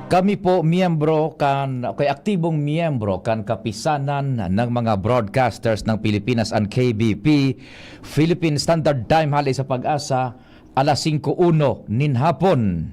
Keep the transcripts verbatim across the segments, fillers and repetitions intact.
Kami po miyembro kan, okay, aktibong miyembro kan Kapisanan ng mga Broadcasters ng Pilipinas, an K B P, Philippine Standard Time, hali sa Pag-asa, alas singko uno nin hapon.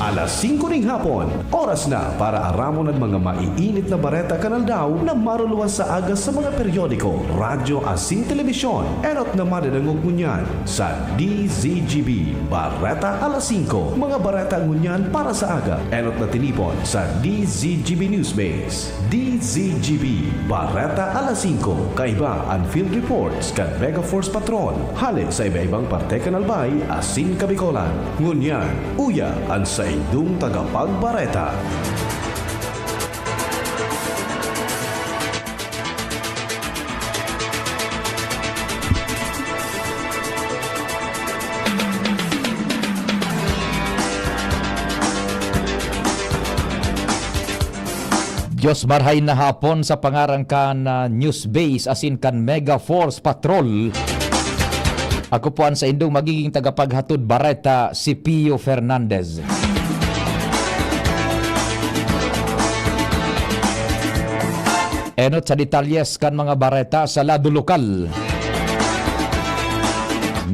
Alas singko ning hapon, oras na para aramon an mga maiinit na bareta kan aldaw na maruluwas sa aga sa mga periodiko, radyo asin telebisyon. Enot na madadangog ngunyan sa D Z G B Bareta Alas singko. Mga bareta ngunyan para sa aga, enot na tinipon sa D Z G B Newsbase. D Z G B Bareta Alas singko. Kaiba an field reports kan Mega Force Patrol hale sa iba-ibang parte kan Albay asin Kabicolan. Ngunyan, uya an saindong tagapagbareta. Diyos marhay na hapon sa pangaran kan, ah, Newsbase asin kan Mega Force Patrol. Ako po an saindong magiging tagapaghatod bareta, si Pio Fernandez. Enot sa detalyes kan mga bareta sa lado lokal.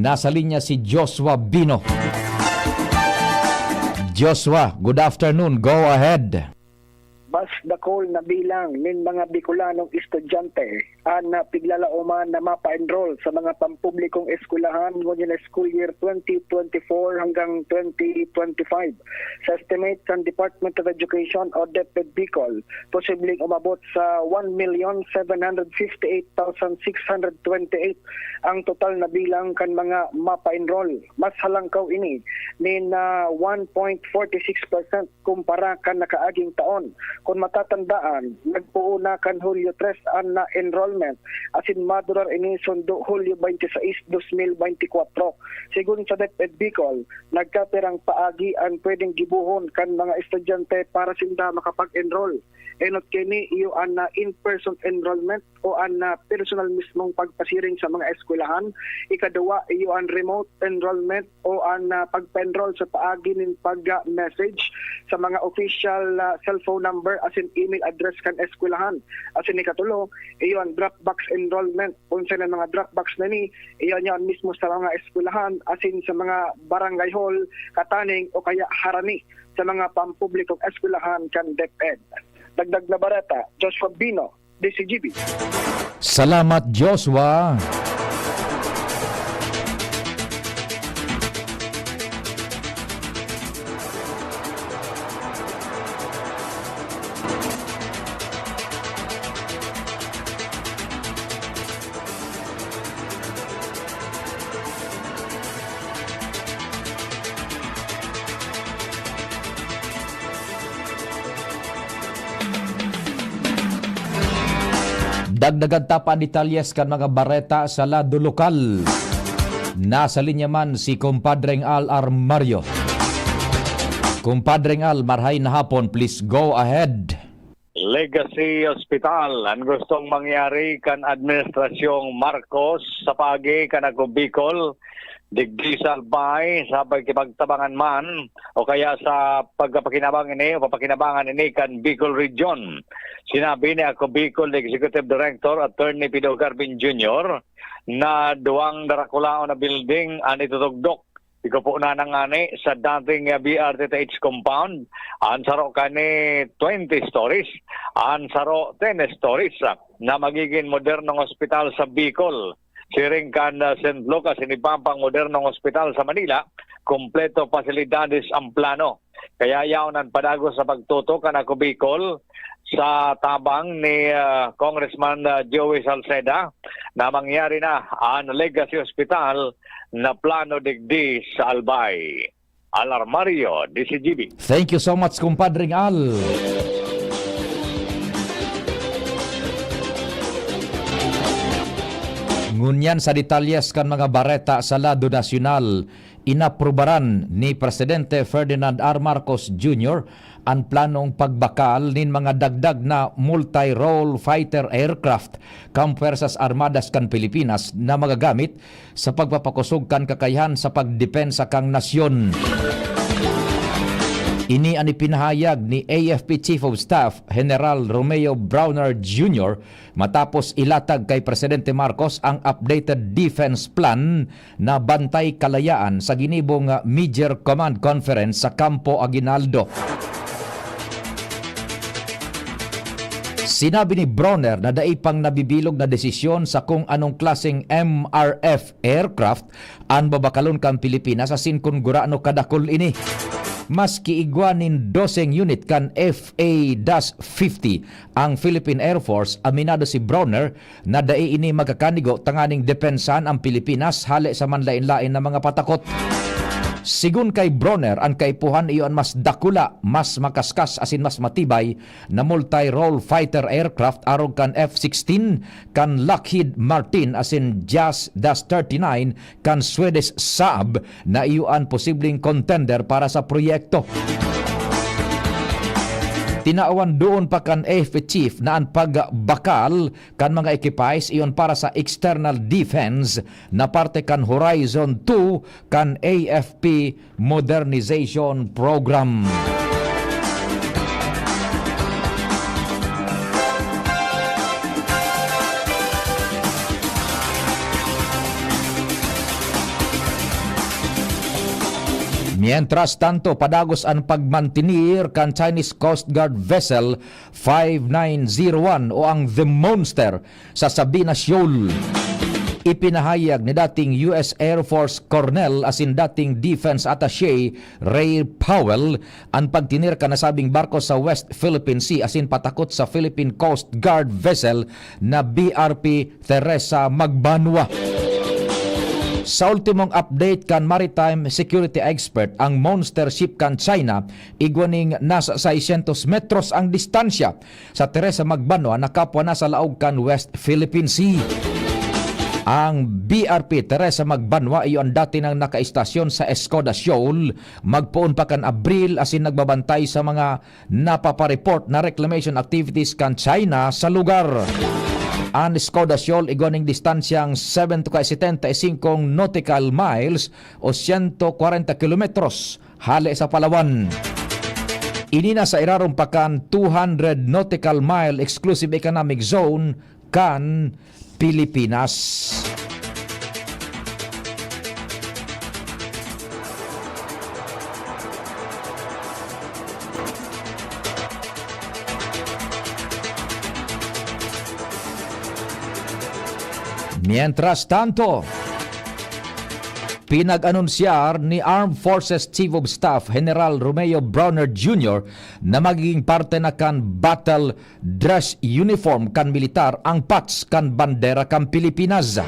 Nasa linya si Joshua Bino. Joshua, good afternoon. Go ahead. Mas dakul na bilang nin mga Bicolanong estudyante an, ah, piglalaoman na mapa-enroll sa mga pampublikong eskwelahan ngunyan na school year twenty twenty-four hanggang twenty twenty-five. Sa estimate kan Department of Education o DepEd Bicol, posibleng umabot sa one million seven hundred fifty-eight thousand six hundred twenty-eight ang total na bilang kan mga mapa-enroll. Mas halangkaw ini nin, ah, one point forty six percent kumpara kan nakaaging taon. Kun matatandaan, nagpoon na kan Hulyo tres an na-enrollment, asin madurar ini sundo Hulyo twenty-six, dos mil bente kwatro. Sigon sa DepEd Bicol, nagkapirang paagi an pwedeng gibohon kan mga estudyante para sinda makapag-enroll. Enot kaini iyo an na in-person enrollment o an, ah, personal mismong pagpasiring sa mga eskwelahan. Ikaduwa, iyo an remote enrollment o an, ah, pagpa-enroll sa paagi nin pag-message sa mga official, ah, cellphone number asin email address kan eskwelahan. Asin ikatulo, iyo an drop box enrollment. Kun saan an mga drop box na ini, iyo an yaon mismo sa mga eskwelahan asin sa mga barangay hall, kataning o kaya harani sa mga pampublikong eskwelahan kan DepEd. Dagdag na bareta, Joshua Bino, D Z G B. Salamat, Joshua. Dagdagan ta pa an detalyes kan mga bareta sa lado lokal. Nasa linya man si Kumpadreng Al Armario. Kumpadreng Al, marhay na hapon, please go ahead. Legacy Hospital, an gustong mangyari kan Administrasyong Marcos sa paagi kan Ako Bicol, digdi sa Albay, sa pagkipagtabangan man o kaya sa pagkapakinabang ini o papakinabangan ini kan Bicol Region. Sinabi ni Ako Bicol Executive Director Attorney Pido Garbin Junior na duwang darakulaon na building an itutugdok. Ikupo na nangani sa dating B R T T H compound, an saro kani twenty stories, an saro ten stories, na magiging modernong ospital sa Bicol. Siring kan, ah, Saint Luke asin iba pang modernong ospital sa Manila, kompleto pasilidades ang plano. Kaya yaon an padagos sa pagtutok kan Ako Bicol sa tabang ni, ah, Congressman, ah, Joey Salceda na mangyari na an Legacy Hospital na plano digdi sa Albay. Al Armario, D Z G B. Thank you so much, Kumpadring Al. Ngunyan sa detalyes kan mga bareta sa lado nasyonal, inaprubaran ni Presidente Ferdinand R. Marcos Junior an planong pagbakal nin mga dagdag na multi-role fighter aircraft kan Puwersas Armadas kan Pilipinas na magagamit sa pagpapakosog kan kakayahan sa pagdepensa kan nasyon. Ini an ipinahayag ni A F P Chief of Staff General Romeo Brawner Junior matapos ilatag kay Presidente Marcos ang updated defense plan na Bantay Kalayaan sa ginibong, ah, Major Command Conference sa Campo Aguinaldo. Sinabi ni Brawner na dai pang nabibilog na desisyon sa kung anong klaseng M R F aircraft an babakalon kan Pilipinas asin kun gurano kadakul ini. Maski igwa nin doseng unit kan F A dash fifty ang Philippine Air Force, aminado si Brawner na dai ini magkakanigo tanganing depensahan ang Pilipinas hale sa manlaen-laen na mga patakot. Sigon kay Brawner, an kaipuhan iyo an mas dakula, mas makaskas asin mas matibay na multi-role fighter aircraft arog kan F sixteen, kan Lockheed Martin asin Jas dash thirty-nine kan Swedish Saab na iyo an posibleng contender para sa proyekto. Tinawan doon pa kan A F P chief na an pagbakal kan mga ekipahes iyon para sa external defense na parte kan Horizon two kan A F P Modernization Program. Mientras tanto, padagos an pagmantenir kan Chinese Coast Guard vessel five nine zero one o ang The Monster sa Sabina Shoal. Ipinahayag ni dating U S Air Force Colonel asin dating Defense Attaché Ray Powell an pagtener kan nasabing barko sa West Philippine Sea asin patakot sa Philippine Coast Guard vessel na B R P Teresa Magbanwa. Sa ultimong update kan maritime security expert, ang monster ship kan China igwa ning nasa seiscientos metros ang distansya sa Teresa Magbanwa na kapwa na sa laog kan West Philippine Sea. Ang B R P Teresa Magbanwa iyo an dati nang nakaistasyon sa Escoda Shoal magpoon pa kan Abril asin nagbabantay sa mga napapareport na reclamation activities kan China sa lugar. An Escoda Shoal igwa ning distansyang setenta y cinco nautical miles o sento kwarenta kilometros hale sa Palawan. Ini na sa irarom pa kan two hundred nautical mile exclusive economic zone kan Pilipinas. Mientras tanto, pinag-anunsyar ni Armed Forces Chief of Staff General Romeo Brawner Junior na magiging parte na kan battle dress uniform kan militar ang patch kan bandera kan Pilipinas.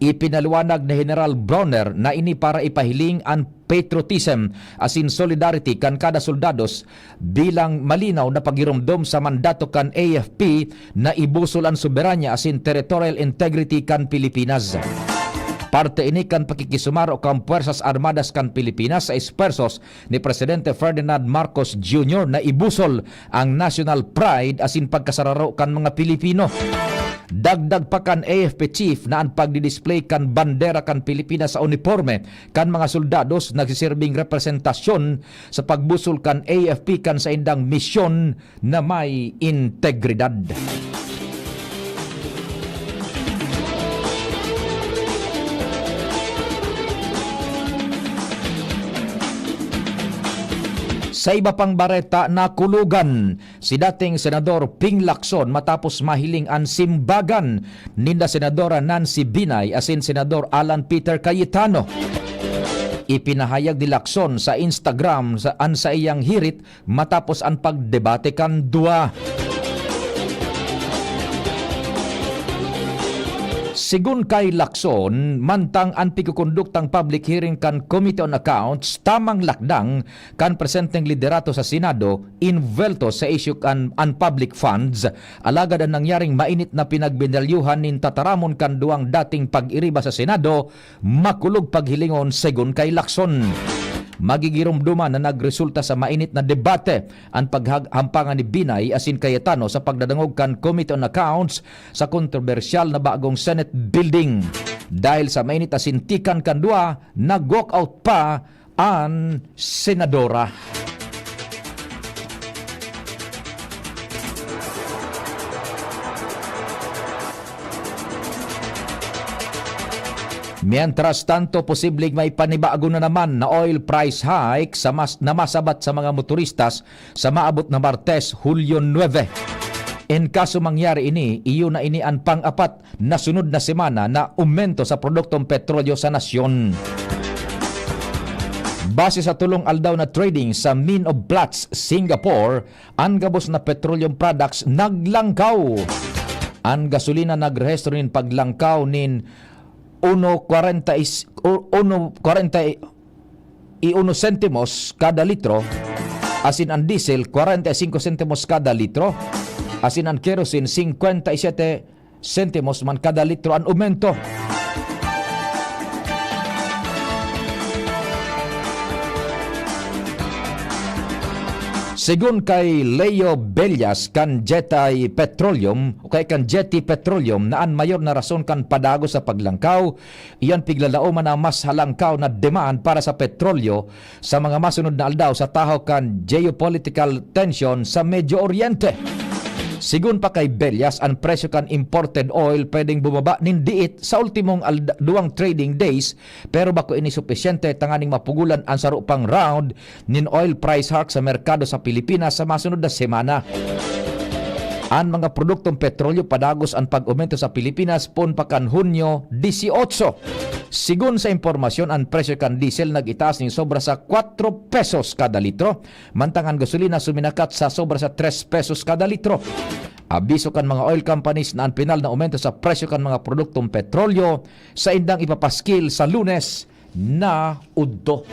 Ipinaliwanag ni General Brawner na ini para ipahiling an patriotism asin solidarity kan kada soldados bilang malinaw na paghiromdom sa mandato kan A F P na ibusol an soberanya asin territorial integrity kan Pilipinas. Parte ini kan pakikisumaro kan Puwersas Armadas kan Pilipinas sa espuwersos ni Presidente Ferdinand Marcos Junior na ibusol ang national pride asin pagkasararo kan mga Pilipino. Dagdag pa kan A F P chief na an pagdi-display kan bandera kan Pilipinas sa uniporme kan mga soldados nagsiserbing representasyon sa pagbusol kan A F P kan saindang misyon na may integridad. Sa iba pang bareta, nakulogan si dating Senador Ping Lacson matapos mahiling an simbagan ninda Senadora Nancy Binay asin Senador Alan Peter Cayetano. Ipinahayag ni Lacson sa Instagram sa, an saiyang hirit matapos an pagdebate kan duwa. Sigon kay Lacson, mantang an pigkokonduktang public hearing kan Committee on Accounts tamang lakdang kan presenteng liderato sa Senado, invuelto sa isyu kan an public funds, alagad an nangyaring mainit na pinagbinalyuhan nin tataramon kan duwang dating pag-iriba sa Senado, makulog paghilingon, sigon kay Lacson. Magigiromdoman na nagresulta sa mainit na debate an paghampangan ni Binay asin Cayetano sa pagdadangog kan Committee on Accounts sa kontrobersyal na bagong Senate building. Dahil sa mainit na sintikan kan duwa, nag-walkout pa an senadora. Mientras tanto, posibleng may panibago na naman na oil price hike sa mas, na masabat sa mga motoristas sa maabot na Martes, Hulyo nuebe. In kaso mangyari ini, iyo na ini an pang-apat na sunod na semana na umento sa produktong petrolyo sa nasyon. Base sa tolong aldaw na trading sa Min of Platts, Singapore, an gabos na petroleum products naglangkaw. An gasolina nagrehistro nin paglangkaw nin uno kwarenta is-, u-, uno kwarenta i uno sentimos kada litro, asin an diesel, kwarenta y singko sentimos kada litro, asin an kerosene, singkwenta y sete sentimos man kada litro an umento. Segun kay Leo Bellas kan Jetty Petroleum o kay kan Jetty Petroleum na an mayor na rason kan padagos sa paglangkaw, iyan piglalaoman na mas halangkaw na demand para sa petrolyo sa mga masunod na aldaw sa tahaw kan geopolitical tension sa Medio Oriente. Sigun pa kay Bellas, an presyo kan imported oil pwedeng bumaba nin diit sa ultimong alda-, duwang trading days, pero bako ini supisyente tanganing mapugolan an saro pang round nin oil price hike sa merkado sa Pilipinas sa masunod na semana. An mga produktong petrolyo padagos an pag-omento sa Pilipinas poon pa kan Hunyo dieciocho. Sigun sa impormasyon, an presyo kan diesel nag-itaas nin sobra sa kwatro pesos kada litro, mantang an gasolina suminakat sa sobra sa tres pesos kada litro. Abiso kan mga oil companies na an pinal na omento sa presyo kan mga produktong petrolyo saindang ipapaskil sa Lunes na udto.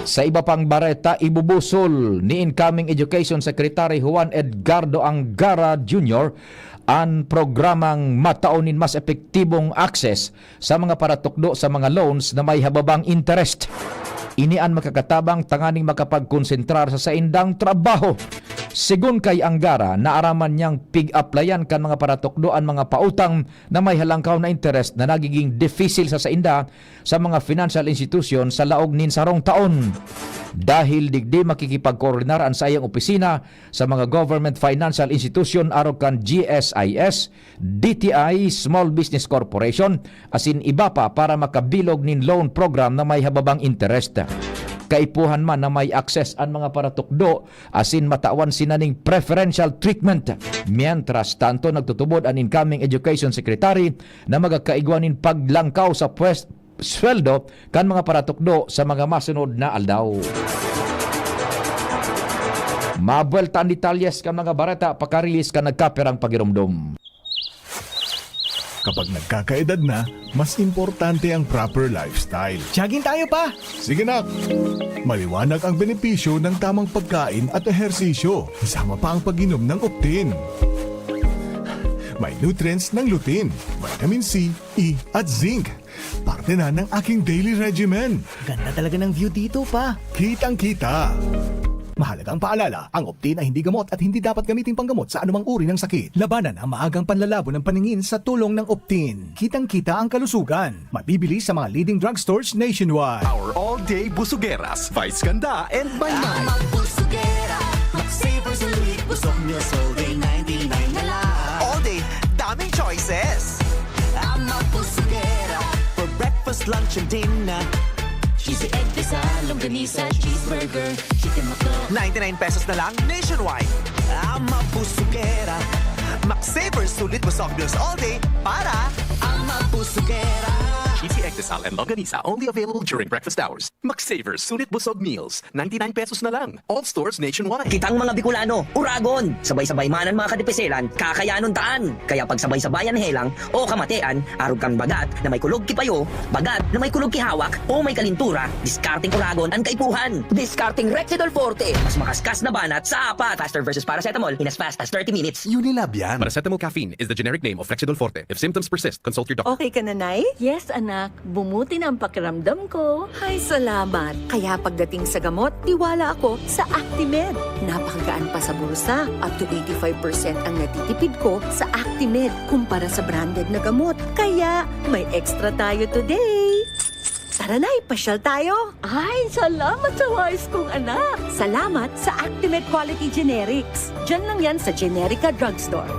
Sa iba pang bareta, ibubusol ni incoming Education Secretary Juan Edgardo Angara Junior an programang matao nin mas epektibong access sa mga paratukdo sa mga loans na may hababang interest. Ini an makakatabang tanganing makapagkonsentrar sa saindang trabaho. Sigun kay Angara, naaraman niyang pig-aplayan kan mga paratukdo an mga pautang na may halangkaw na interes na nagiging dipisil sa sainda sa mga financial institution sa laog nin sarong taon. Dahil digdi, makikipagkoordinar an saiyang opisina sa mga government financial institution arog kan G S I S, D T I, Small Business Corporation, asin iba pa para makabilog nin loan program na may hababang interest. Kaipuhan man na may access an mga paratukdo asin matawan sinda nin preferential treatment. Mientras tanto, nagtutubod an incoming Education Secretary na magkakaigwa nin paglangkaw sa pwes-, sweldo kan mga paratukdo sa mga masunod na aldaw. Mabuwelta an detalyes kan mga bareta pakarilis kan nagkapirang pagiromdom. Kapag nagkakaedad na, mas importante ang proper lifestyle. Jogging tayo, Pa! Sige, nak! Maliwanag ang benepisyo ng tamang pagkain at ehersisyo, kasama pa ang pag-inom ng Optin. May nutrients ng lutein, vitamin C, E, at zinc. Parte na ng aking daily regimen. Ganda talaga ng view dito, Pa. Kitang-kita. Mahalagang paalala, ang Optin ay hindi gamot at hindi dapat gamiting panggamot sa anumang uri ng sakit. Labanan ang maagang panlalabo ng paningin sa tulong ng Optin. Kitang-kita ang kalusugan. Mabibili sa mga leading drugstores nationwide. Our all-day busugeras, Vice Ganda and Maymay. Ang mga busugera, mag-savers ulit, busog meals all day, ninety-nine na lang. All day, daming choices. Ang mga busugera. For breakfast, lunch, and dinner. Cheesy egg, dessert, longganisa, cheeseburger, chicken McDo. Ninety-nine pesos na lang nationwide. Ang mga busugera. Magsavers, sulit busog meals all day para ang mga busugera. Cheesy egg, dessert, and longganisa only available during breakfast hours. Magsavers, sulit busog meals. Ninety-nine pesos na lang. All stores nationwide. Kitang mga Bicolano, uragon! Sabay-sabay man an mga kadipiselan, kakayanon taan! Kaya pagsabay-sabayan helang o kamatean, arog kan bagat na may kulog ki payo, bagat na may kulog ki hawak, o may kalintura, diskarteng uragon an kaipuhan! Diskarteng Rexidol Forte! Mas makaskas na banat sa apat! Faster versus paracetamol in as fast as thirty minutes. Unilab yan. Paracetamol caffeine is the generic name of Rexidol Forte. If symptoms persist, consult your doctor. Okay ka na, Nay? Yes, anak. Bumuti na ang pakiramdam ko. Hay, salamat. Kaya pagdating sa gamot, tiwala ako sa Actimed. Napakagaan pa sa bulsa. Up to eighty-five percent ang natitipid ko sa Actimed kumpara sa branded na gamot. Kaya, may extra tayo today. Tara na, ipasyal tayo. Ay, salamat sa wais kong anak. Salamat sa Actimed Quality Generics. Diyan lang yan sa Generica Drugstore.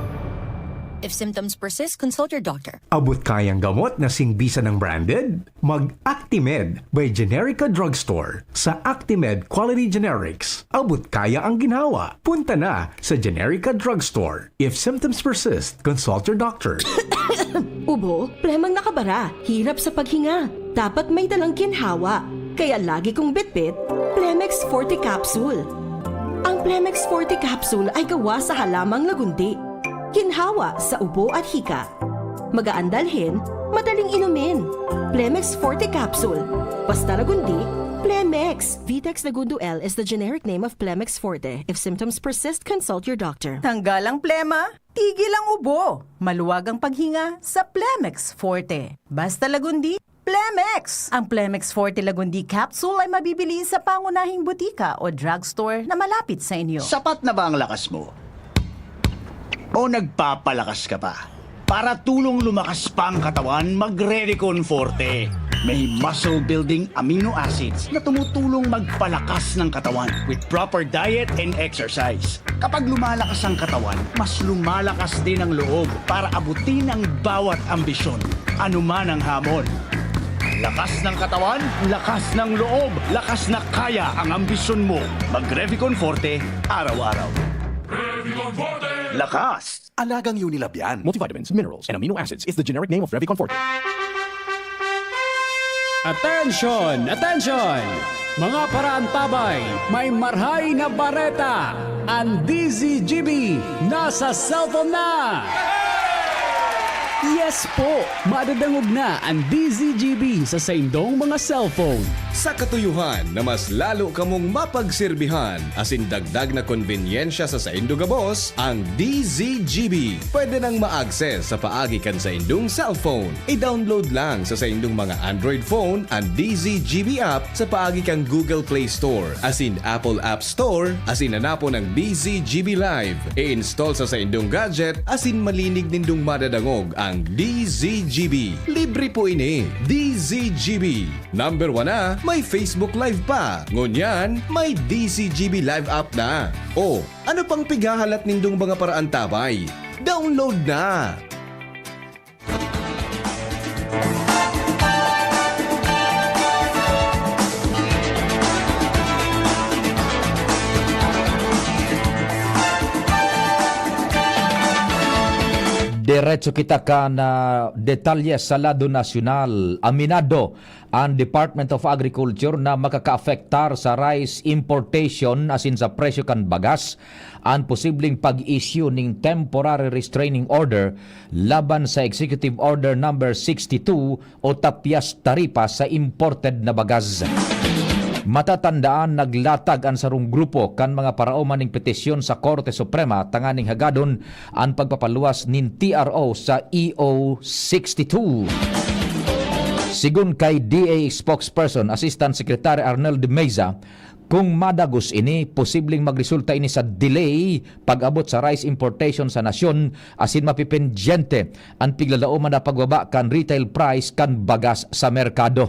If symptoms persist, consult your doctor. Abot kayang gamot na singbisan ng branded? Mag-Actimed by Generica Drugstore. Sa Actimed Quality Generics, abot kaya ang inawa. Punta na sa Generica Drugstore. If symptoms persist, consult your doctor. Ubo, plemang nakabara, hirap sa paghinga. Dapat may dalang ginhawa. Kaya lagi kong bitbit, Plemex Forte Capsule. Ang Plemex Forte Capsule ay gawa sa halamang lagundi. Ginhawa sa ubo at hika. Magaan dalhin, madaling inumin. Plemex Forte Capsule. Basta lagundi, Plemex. Vitex Lagundo L is the generic name of Plemex Forte. If symptoms persist, consult your doctor. Tanggal ang plema, tigil ang ubo. Maluwag ang paghinga sa Plemex Forte. Basta lagundi, Plemex! Ang Plemex Forte Lagundi Capsule ay mabibili sa pangunahing butika o drugstore na malapit sa inyo. Sapat na ba ang lakas mo? O nagpapalakas ka pa? Para tulong lumakas pa ang katawan, mag-Revicon Forte. May muscle-building amino acids na tumutulong magpalakas ng katawan with proper diet and exercise. Kapag lumalakas ang katawan, mas lumalakas din ang loob para abutin ang bawat ambisyon, anuman ang hamon. Lakas ng katawan, lakas ng loob, lakas na kaya ang ambisyon mo. Mag-Revicon Forte, araw-araw. Lakas! Alagang Unilab yan. Multivitamins, minerals, and amino acids is the generic name of Revicon Forte. Attention! Attention! Mga paraantabay, may marhay na bareta! Ang D Z G B nasa cellphone na! Yes po! Madadangog na ang D Z G B sa saindong mga cellphone. Sa katuyuhan na mas lalo kamong mapagsirbihan asin dagdag na konbenyensya sa saindo gabos, ang D Z G B pwede nang ma-access sa paagi kan saindong cellphone. I-download lang sa saindong mga Android phone an D Z G B app sa paagi kan Google Play Store asin Apple App Store asin hanapon ang D Z G B Live. I-install sa saindong gadget asin malinig nindong madadangog ang D Z G B. Libre po ini. D Z G B. Number one na, may Facebook Live pa. Ngunyan, may D Z G B Live app na. O, ano pang pighahalat nindong mga paraantabay? Download na! Diretso kita kan ah, detalye sa lado nasyonal. Aminado an Department of Agriculture na makakaapektar sa rice importation asin sa presyo kan bagas an posibleng pag-issue nin temporary restraining order laban sa Executive Order Number sixty-two o tapyas taripa sa imported na bagas. Matatandaan, naglatag an sarong grupo kan mga paraoma ning petisyon sa Korte Suprema tanganing hagadon an pagpapaluwas nin T R O sa E O sixty-two. Sigon kay D A spokesperson, Assistant Secretary Arnel de Meza, kung madagos ini, posibleng magresulta ini sa delay pag-abot sa rice importation sa nasyon asin mapipendyente an piglalaoman na pagbaba kan retail price kan bagas sa merkado.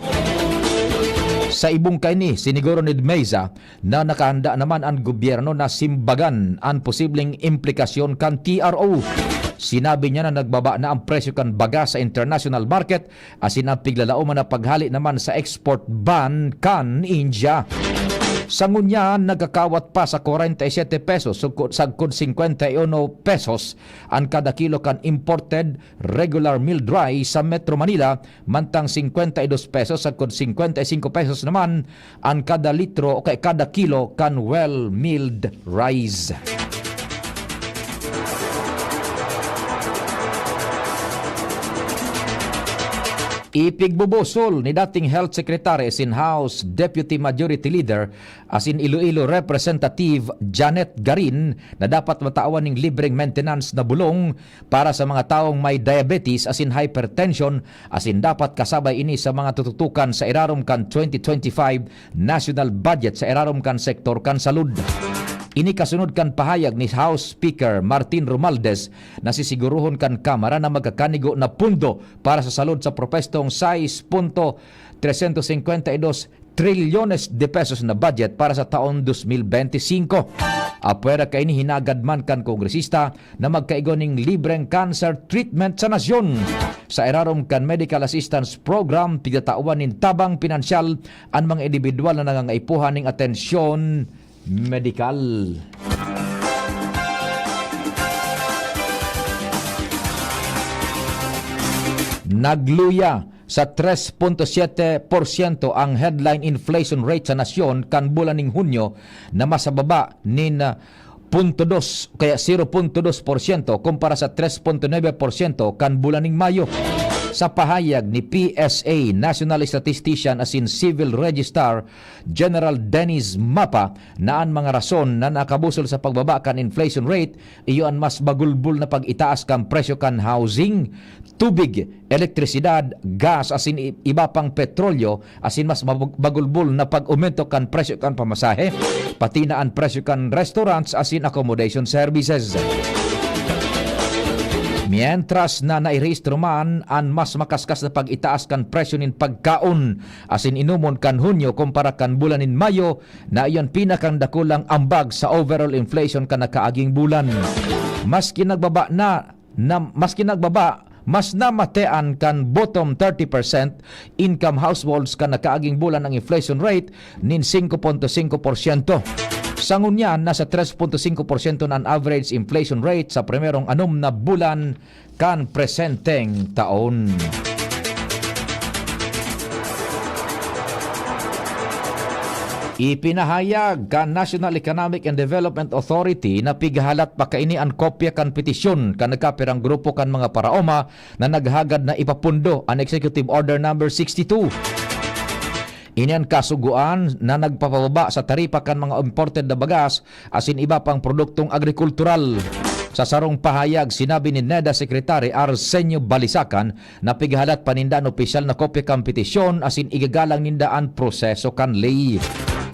Sa ibong kaini, siniguro ni de Meza na nakahanda naman an gobyerno na simbagan an posibleng implikasyon kan T R O. Sinabi niya na nagbaba na ang presyo kan bagas sa international market asin ang piglalaoman na paghale naman sa export ban kan India. Sa ngunyan, nagkakawat pa sa kwarenta y siyete pesos sagkod, sagkod singkwenta y uno pesos an kada kilo kan imported regular milled rice sa Metro Manila, mantang singkwenta y dos pesos sagkod singkwenta y singko pesos naman an kada litro o kay kada kilo kan well milled rice. Ipigbubusol ni dating Health Secretary asin House Deputy Majority Leader asin Iloilo Representative Janet Garin na dapat matawan ning libreng maintenance na bulong para sa mga tawong may diabetes asin hypertension asin dapat kasabay ini sa mga tututukan sa irarom kan twenty twenty-five national budget sa irarom kan sektor kan salud. Ini kasunod kan pahayag ni House Speaker Martin Romualdez na sisiguruhon kan Kamara na magkakanigo na pundo para sa salud sa propestong sais punto tresyentos singkwenta y dos trilyones de pesos na budget para sa taon dos mil benti singko. Apwera kaini, hinagad man kan kongresista na magkaigwa ning libreng cancer treatment sa nasyon. Sa irarom kan Medical Assistance Program, pigtatawan nin tabang pinansyal an mga indibidwal na nangangaipuhan ning atensyon medikal. Nagluya sa tres punto siyete porsyento ang headline inflation rate sa nasyon kan bulan ning Hunyo, na mas mababa nin, ah, punto dos, kaya zero punto dos porsyento kumpara sa tres punto nuebe porsyento kan bulan ning Mayo. Sa pahayag ni P S A National Statistician asin Civil Registrar General Dennis Mapa, na an mga rason na nakabusol sa pagbaba kan inflation rate iyo an mas bagulbol na pag-itaas kan presyo kan housing, tubig, elektrisidad, gas asin i-, iba pang petrolyo, asin mas mabag-, bagulbol na pag-umento kan presyo kan pamasahe, pati na an presyo kan restaurants asin accommodation services. Mientras na nairehistro man an mas makaskas na pag-itaas kan presyo nin pagkaon asin inomon kan Hunyo kumpara kan bulan nin Mayo, na iyon pinakang dakulang ambag sa overall inflation kan nakaaging bulan. Maski nagbaba na, na, maski nagbaba, mas namatean kan bottom thirty percent income households kan nakaaging bulan ang inflation rate nin singko punto singko porsyento. Sa ngunyan, nasa tres punto singko porsyento na an average inflation rate sa primerong anom na bulan kan presenteng taon. Ipinahayag kan National Economic and Development Authority na pighahalat pa kaini an kopya kan petisyon kan nagkapirang grupo kan mga paraoma na naghagad na ipapundo an Executive Order Number sixty-two. Ini an kasugoan na nagpapababa sa taripa kan mga imported na bagas asin iba pang produktong agrikultural. Sa sarong pahayag, sinabi ni NEDA Secretary Arsenio Balisacan na pighalat pa ninda an opisyal na kopya kan petisyon asin igagalang ninda an proseso kan ley.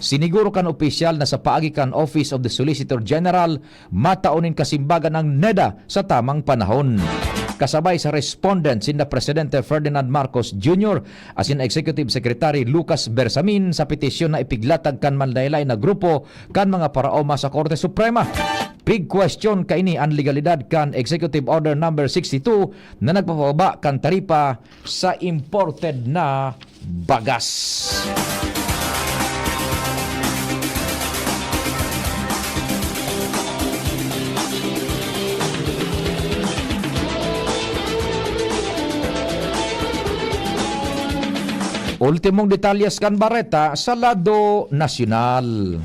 Siniguro kan opisyal na sa paagi kan Office of the Solicitor General, matao nin kasimbagan ang NEDA sa tamang panahon. Kasabay sa respondent, sinda Presidente Ferdinand Marcos Junior asin Executive Secretary Lucas Bersamin, sa petisyon na ipiglatag kan manlaylay na grupo kan mga paraoma sa Korte Suprema. Pig-question kaini an legalidad kan Executive Order Number sixty-two na nagpapababa kan taripa sa imported na bagas. Ultimong detalyes kan bareta sa lado nasyonal.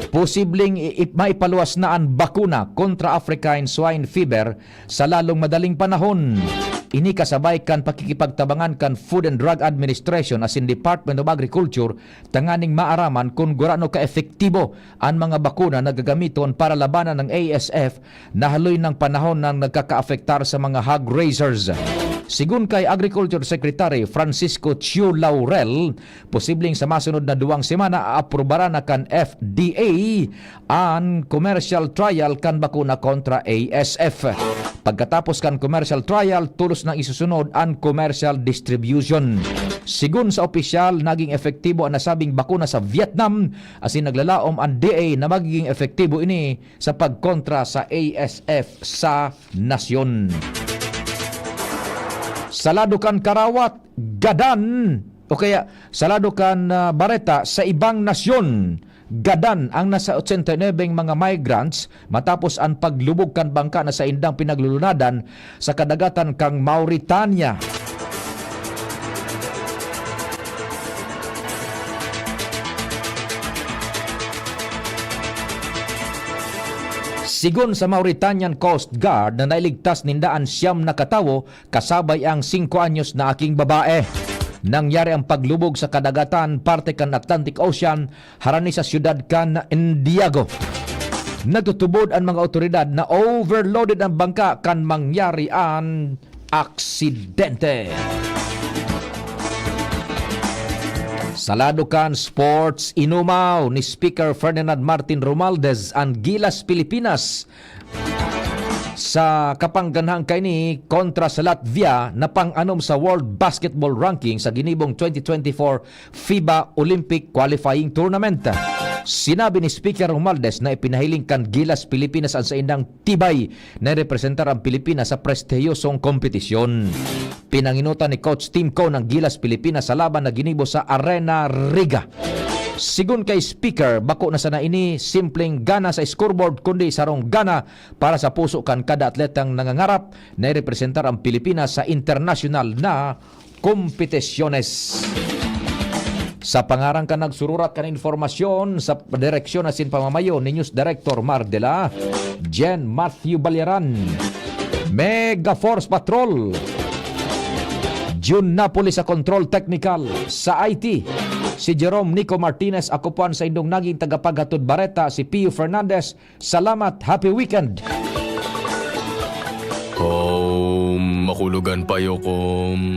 Posibleng i-, i-, maipaluwas na an bakuna kontra African Swine Fever sa lalong madaling panahon. Ini kasabay kan pakikipagtabangan kan Food and Drug Administration asin Department of Agriculture tanganing maaraman kun gurano kaepektibo an mga bakuna na gagamiton para labanan ang A S F na haloy nang panahon nang nagkakaapektar sa mga hog raisers. Sigon kay Agriculture Secretary Francisco Chiu Laurel, posibleng sa masunod na duwang semana, aaprubaran na kan F D A an commercial trial kan bakuna kontra A S F. Pagkatapos kan commercial trial, tolos nang isusunod an commercial distribution. Sigon sa opisyal, naging epektibo an nasabing bakuna sa Vietnam, asin naglalaom an D A na magiging epektibo ini sa pagkontra sa A S F sa nasyon. Sa lado kan karawat, gadan, o kaya sa lado kan, ah, bareta, sa ibang nasyon, gadan ang nasa ochenta y nuebe mga migrants matapos an paglubog kan bangka na saindang pinaglulunadan sa kadagatan kan Mauritania. Sigon sa Mauritanian Coast Guard na nailigtas ninda an siyam na katawo kasabay ang singko anyos na aking babae. Nangyari ang paglubog sa kadagatan parte kan Atlantic Ocean harani sa siyudad kan Indiago. Nagtutubod an mga otoridad na overloaded ang bangka kan mangyari an aksidente. Sa lado kan sports, inumaw ni Speaker Ferdinand Martin Romualdez an Gilas Pilipinas sa kapangganhang kaini kontra sa Latvia na pang-anom sa World Basketball Ranking sa ginibong twenty twenty-four FIBA Olympic Qualifying Tournament. Sinabi ni Speaker Romualdez na ipinahiling kan Gilas Pilipinas an saindang tibay na irepresentar ang Pilipinas sa prestihiyosong kompetisyon. Pinanginutan ni Coach Tim Cone ang Gilas Pilipinas sa laban na ginibo sa Arena Riga. Sigon kay Speaker, bako na sana ini simpleng gana sa scoreboard kundi sarong gana para sa puso kan kada atletang nangangarap na irepresentar ang Pilipinas sa internasyonal na kompetisyones. Sa pangaran kan nagsururat kan informasyon sa direksyon asin pamamayo ni News Director Mar de la Jen Matthew Balyaran, Mega Force Patrol, June Napoli sa Control Technical, sa I T, si Jerome Nico Martinez, ako po an saindong naging tagapaghatod bareta, si Pio Fernandez. Salamat, happy weekend! Kom, makulogan pa yo, kom.